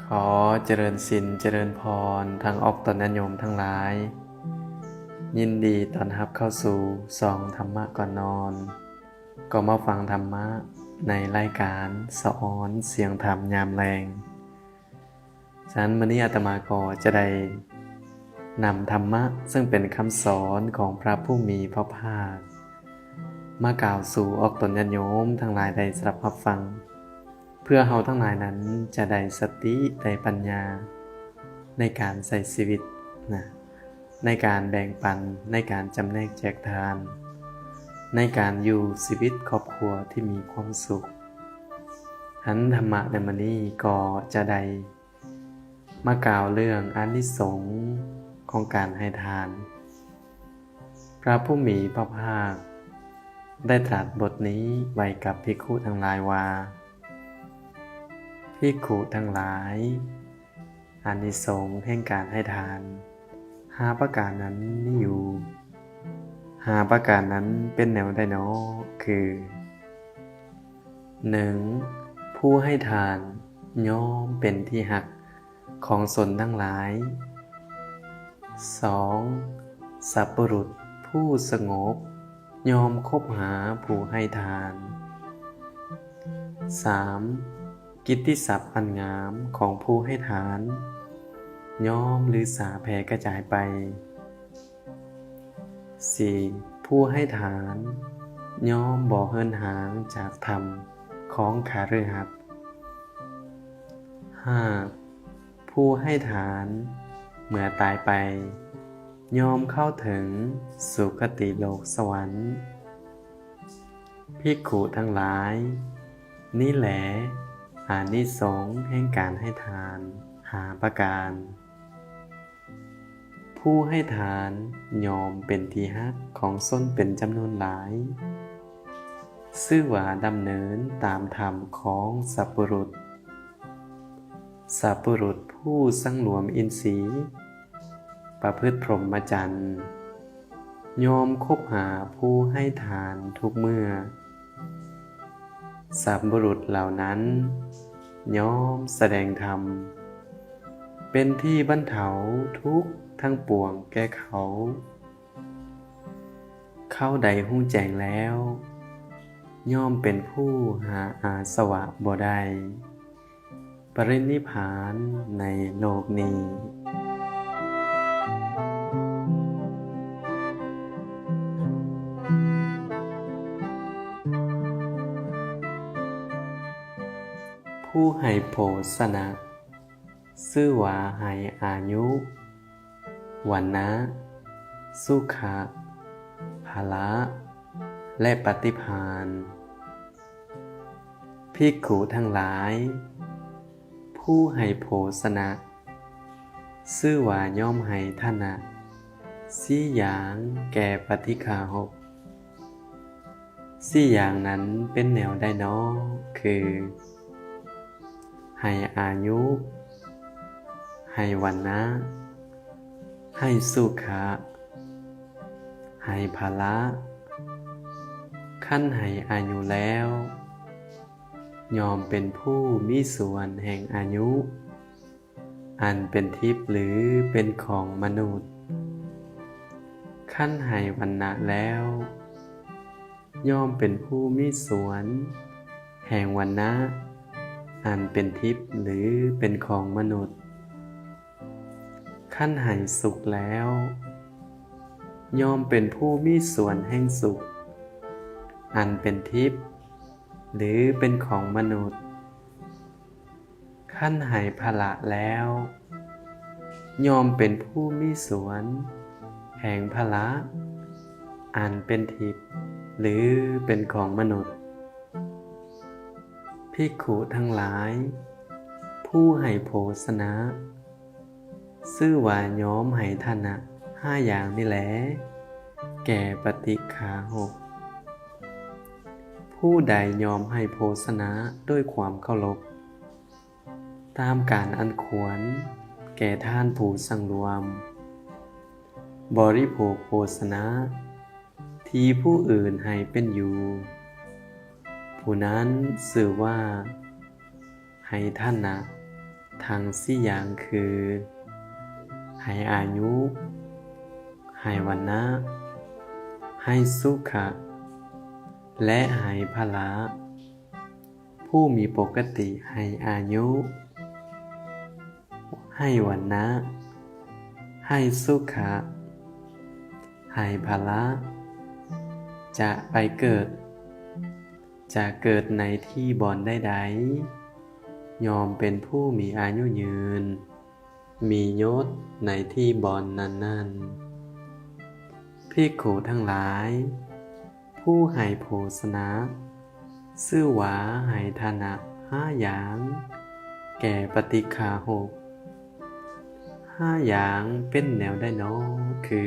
ຂໍຈະເລີນສິນຈະເລີນພອນ ທັງອອກຕົນຍາດໂຍມທັງຫຼາຍ, ຍິນດີຕ້ອນຮັບເຂົ້າສູ່ຊ່ອງທຳມະກ່ອນນອນ. ກໍມາຟັງທຳມະໃນລາຍການສະອອນສຽງທຳຍາມແລງ. ສະນັ້ນ ມື້ນີ້ອາດຕະມາກໍຈະໄດ້ນຳທຳມະ ເຊິ່ງເປັນຄຳສອນຂອງພະຜູ້ມີພະພາກ ມາກ່າວສູ່ອອກຕົນຍາດໂຍມທັງຫຼາຍໄດ້ສະດັບຮັບຟັງ, ເພື່ອເຮົາທັງຫຼາຍນັ້ນຈະໄດ້ສະຕິໄດ້ປັນຍາໃນການໃຊ້ຊີວິດນະ, ໃນການແບ່ງປັນ, ໃນການຈຳແນກແຈກທານ, ໃນການຢູ່ຊີວິດຄອບຄົວທີ່ມີຄວາມສຸກ. ອັນທຳມະໃນມື້ນີ້ກໍຈະໄດ້ມາກ່າວເລື່ອງອານິສົງຂອງການໃຫ້ທານ. ພະຜູ້ມີພະພາກໄດ້ຕລັດບົດນີ້ໄວ້ກັບພິກຂຸທັງຫຼາຍວ່າ, ພິກຂຸທັງຫຼາຍ, ອານິສົງແຫ່ງການໃຫ້ທານຫ້າປະການນັ້ນມີຢູ່. ຫ້າປະການນັ້ນເປັນແນວໃດນໍ? ຄື ໜຶ່ງ ຜູ້ໃຫ້ທານຍ່ອມເປັນທີ່ຮັກຂອງຊົນທັງຫຼາຍ. ສອງ ສັບບຸລຸດຜູ້ສະຫງົບຍ່ອມຄົບຫາຜູ້ໃຫ້ທານ. ສາມ ກິດຕິສັບອັນງາມຂອງຜູ້ໃຫ້ທານຍ່ອມລືສາແຜ່ກະຈາຍໄປ. ສີ່ ຜູ້ໃຫ້ທານຍ່ອມບໍ່ເຫີນຫ່າງຈາກທຳຂອງຄະລືຫັດ. ຫ້າ ຜູ້ໃຫ້ທານເມື່ອຕາຍໄປ ຍ່ອມເຂົ້າເຖິງສຸຄະຕິໂລກສະຫວັນ. ພິກຂຸທັງຫຼາຍ, ນີ້ແຫຼະອານິສົງແຫ່ງການໃຫ້ທານຫ້າປະການ. ຜູ້ໃຫ້ທານຍ່ອມເປັນທີ່ຮັກຂອງຊົນເປັນຈຳນວນຫຼາຍ, ຊື່ວ່າດຳເນີນຕາມທຳຂອງສັບບຸລຸດ. ສັບບຸລຸດຜູ້ສັງລວມອິນຊີ, ປະພຶດພົມມະຈັນ, ຍ່ອມຄົບຫາຜູ້ໃຫ້ທານທຸກເມື່ອ. ສັບບຸລຸດເຫຼົ່ານັ້ນຍ່ອມສະແດງທຳ ເປັນທີ່ບັນເທົາທຸກທັງປວງແກ່ເຂົາ. ເຂົາໃດຮູ້ແຈ້ງແລ້ວ ຍ່ອມເປັນຜູ້ຫາອາສະວະບໍ່ໄດ້, ປະລິນິບພານໃນໂລກນີ້. ຜູ້ໃຫ້ໂພຊະນະ ຊື່ວ່າໃຫ້ອາຍຸ, ວັນນະ, ສຸຂະ, ພະລະ ແລະ ປະຕິພານ. ພິກຂຸທັງຫຼາຍ, ຜູ້ໃຫ້ໂພຊະນະ ຊື່ວ່າຍ່ອມໃຫ້ທະນະສີ່ຢ່າງແກ່ປະຕິຄາຫົກ. ສີ່ຢ່າງນັ້ນເປັນແນວໃດນໍ? ຄື ໃຫ້ອາຍຸ, ໃຫ້ວັນນະ, ໃຫ້ສຸຂະ, ໃຫ້ພະລະ. ຄັນໃຫ້ອາຍຸແລ້ວ, ຍ່ອມເປັນຜູ້ມີສ່ວນແຫ່ງອາຍຸ ອັນເປັນທິບ ຫຼື ເປັນຂອງມະນຸດ. ຄັນໃຫ້ວັນນະແລ້ວ, ຍ່ອມເປັນຜູ້ມີສ່ວນແຫ່ງວັນນະ ອັນເປັນທິບ ຫຼື ເປັນຂອງມະນຸດ. ຄັນໃຫ້ສຸກແລ້ວ, ຍ່ອມເປັນຜູ້ມີສ່ວນແຫ່ງສຸກ ອັນເປັນທິບ ຫຼື ເປັນຂອງມະນຸດ. ຄັນໃຫ້ພະລະແລ້ວ, ຍ່ອມເປັນຜູ້ມີສ່ວນແຫ່ງພະລະ ອັນເປັນທິບ ຫຼື ເປັນຂອງມະນຸດ. ພິກຂຸທັງຫຼາຍ, ຜູ້ໃຫ້ໂພຊະນະ ຊື່ວ່າຍອມໃຫ້ທານະຫ້າຢ່າງນີ້ແລ ແກ່ປະຕິຄາຫົກ. ຜູ້ໃດຍອມໃຫ້ໂພຊະນະດ້ວຍຄວາມເຄົາລົບ ຕາມການອັນຄວນແກ່ທ່ານຜູ້ສັງລວມ, ບໍລິໂພກໂພຊະນະທີ່ຜູ້ອື່ນໃຫ້ເປັນຢູ່, ຜູ້ນັ້ນຊື່ວ່າ ໃຫ້ທານະ ທັງສີ່ຢ່າງຄື ໃຫ້ອາຍຸ, ໃຫ້ວັນນະ, ໃຫ້ສຸຂະ ແລະ ໃຫ້ພະລະ. ຜູ້ມີປົກກະຕິໃຫ້ອາຍຸ, ໃຫ້ວັນນະ, ໃຫ້ສຸຂະ, ໃຫ້ພະລະ ຈະໄປເກີດ, ຈະເກີດໃນທີ່ບ່ອນໃດໆ ຍ່ອມເປັນຜູ້ມີອາຍຸຍືນ, ມີຍົດໃນທີ່ບ່ອນນັ້ນໆ. ພິກຂຸທັງຫຼາຍ, ຜູ້ໃຫ້ໂພຊະນະ ຊື່ວ່າໃຫ້ທານະຫ້າຢ່າງ ແກ່ປະຕິຄາຫົກ. ຫ້າຢ່າງເປັນແນວໃດນໍ? ຄື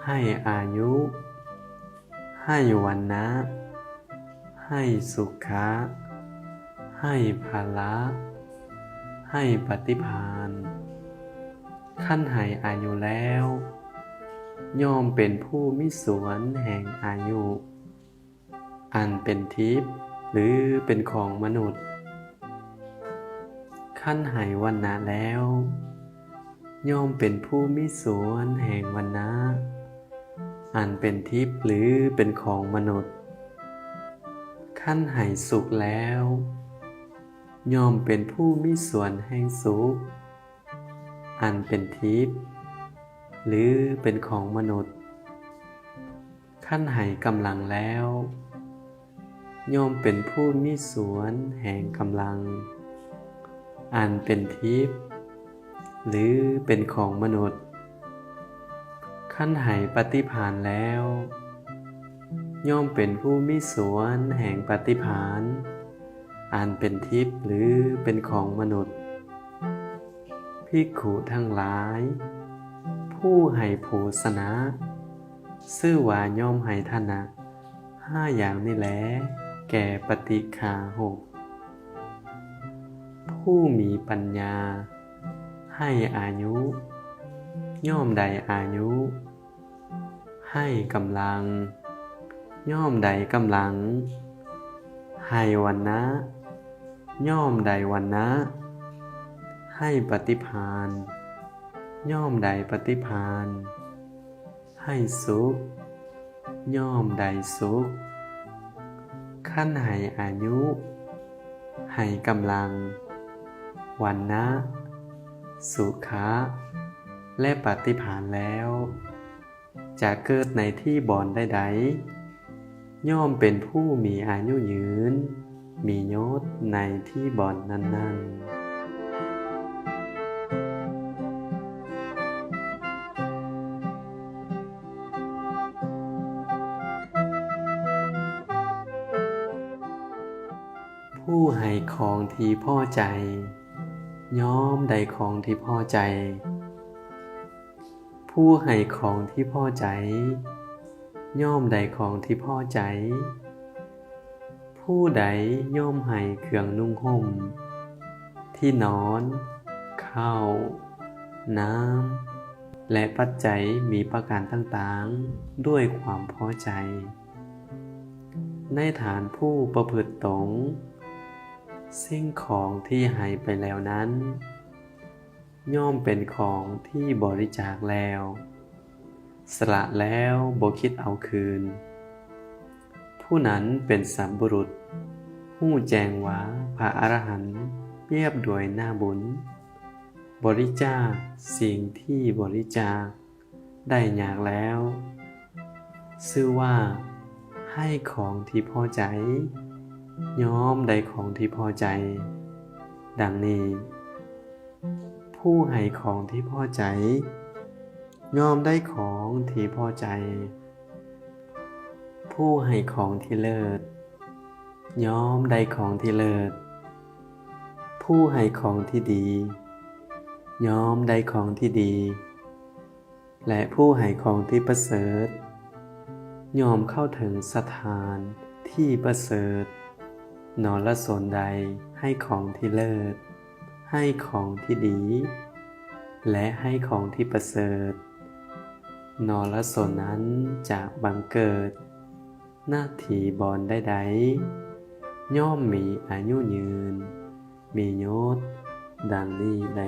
ໃຫ້ອາຍຸ, ໃຫ້ວັນນະ, ໃຫ້ສຸຂະ, ໃຫ້ພະລະ, ໃຫ້ປະຕິພານ. ຄັນໃຫ້ອາຍຸແລ້ວ, ຍ່ອມເປັນຜູ້ມີສ່ວນແຫ່ງອາຍຸ ອັນເປັນທິບ ຫຼື ເປັນຂອງມະນຸດ. ຄັນໃຫ້ວັນນະແລ້ວ, ຍ່ອມເປັນຜູ້ມີສ່ວນແຫ່ງວັນນະ ອັນເປັນທິບ ຫຼື ເປັນຂອງມະນຸດ. ຄັນໃຫ້ສຸກແລ້ວ, ຍ່ອມເປັນຜູ້ມີສ່ວນແຫ່ງສຸກ ອັນເປັນທິບ ຫຼື ເປັນຂອງມະນຸດ. ຄັນໃຫ້ກຳລັງແລ້ວ, ຍ່ອມເປັນຜູ້ມີສ່ວນແຫ່ງກຳລັງ ອັນເປັນທິບ ຫຼື ເປັນຂອງມະນຸດ. ຄັນໃຫ້ປະຕິພານແລ້ວ, ຍ່ອມເປັນຜູ້ມີສ່ວນແຫ່ງປະຕິພານ ອັນເປັນທິບ ຫຼື ເປັນຂອງມະນຸດ. ພິກຂຸທັງຫຼາຍ, ຜູ້ໃຫ້ໂພຊະນະ ຊື່ວ່າຍ່ອມໃຫ້ທານະຫ້າຢ່າງນີ້ແລ ແກ່ປະຕິຄາຫົກ. ຜູ້ມີປັນຍາໃຫ້ອາຍຸ, ຍ່ອມໄດ້ອາຍຸ, ໃຫ້ກຳລັງ, ຍ່ອມໄດ້ກຳລັງ, ໃຫ້ວັນນະ, ຍ່ອມໄດ້ວັນນະ, ໃຫ້ປະຕິພານ, ຍ່ອມໄດ້ປະຕິພານ, ໃຫ້ສຸກ, ຍ່ອມໄດ້ສຸກ. ຄັນໃຫ້ອາຍຸ, ໃຫ້ກຳລັງ, ວັນນະ, ສຸຂະ ແລະ ປະຕິພານແລ້ວ, ຈະເກີດໃນທີ່ບ່ອນໃດໆ, ຍ່ອມເປັນຜູ້ມີອາຍຸຍືນ, ມີຍົດໃນທີ່ບ່ອນນັ້ນໆ. ຜູ້ໃຫ້ຂອງທີ່ພໍໃຈ ຍ່ອມໄດ້ຂອງທີ່ພໍໃຈ. ຜູ້ໃຫ້ຂອງທີ່ພໍໃຈ ຍ່ອມໄດ້ຂອງທີ່ພໍໃຈ. ຜູ້ໃດຍ່ອມໃຫ້ເຄື່ອງນຸ່ງຫົ່ມ, ທີ່ນອນ, ເຂົ້າ, ນ້ຳ ແລະ ປັດໄຈມີປະການຕ່າງໆ ດ້ວຍຄວາມພໍໃຈ. ໃນທ່ານຜູ້ປະພຶດຕົງ, ສິ່ງຂອງທີ່ໃຫ້ໄປແລ້ວນັ້ນ ຍ່ອມເປັນຂອງທີ່ບໍລິຈາກແລ້ວ, ສະຫຼະແລ້ວບໍ່ຄິດເອົາຄືນ. ຜູ້ນັ້ນເປັນສັດບຸລຸດ ຮູ້ແຈ້ງວ່າພະອະລະຫັນປຽບດ້ວຍໜ້າບຸນ, ບໍລິຈາກສິ່ງທີ່ບໍລິຈາກໄດ້ຍາກແລ້ວ. ຊື່ວ່າໃຫ້ຂອງທີ່ພໍໃຈ ຍ່ອມໄດ້ຂອງທີ່ພໍໃຈ. ດັ່ງນີ້, ຜູ້ໃຫ້ຂອງທີ່ພໍໃຈ ຍ່ອມໄດ້ຂອງທີ່ພໍໃຈ. ຜູ້ໃຫ້ຂອງທີ່ເລີດ ຍ່ອມໄດ້ຂອງທີ່ເລີດ. ຜູ້ໃຫ້ຂອງທີ່ດີ ຍ່ອມໄດ້ຂອງທີ່ດີ. ແລະ ຜູ້ໃຫ້ຂອງທີ່ປະເສີດ ຍ່ອມເຂົ້າເຖິງສະຖານທີ່ປະເສີດ. ນໍລະຊົນໃດໃຫ້ຂອງທີ່ເລີດ, ໃຫ້ຂອງທີ່ດີ ແລະ ໃຫ້ຂອງທີ່ປະເສີດ, ນໍລະຊົນນັ້ນຈະບັງເກີດ ນະທີ່ບ່ອນໃດໆ ຍ່ອມມີອາຍຸຍືນ, ມີຍົດ ດັ່ງນີ້ແລ.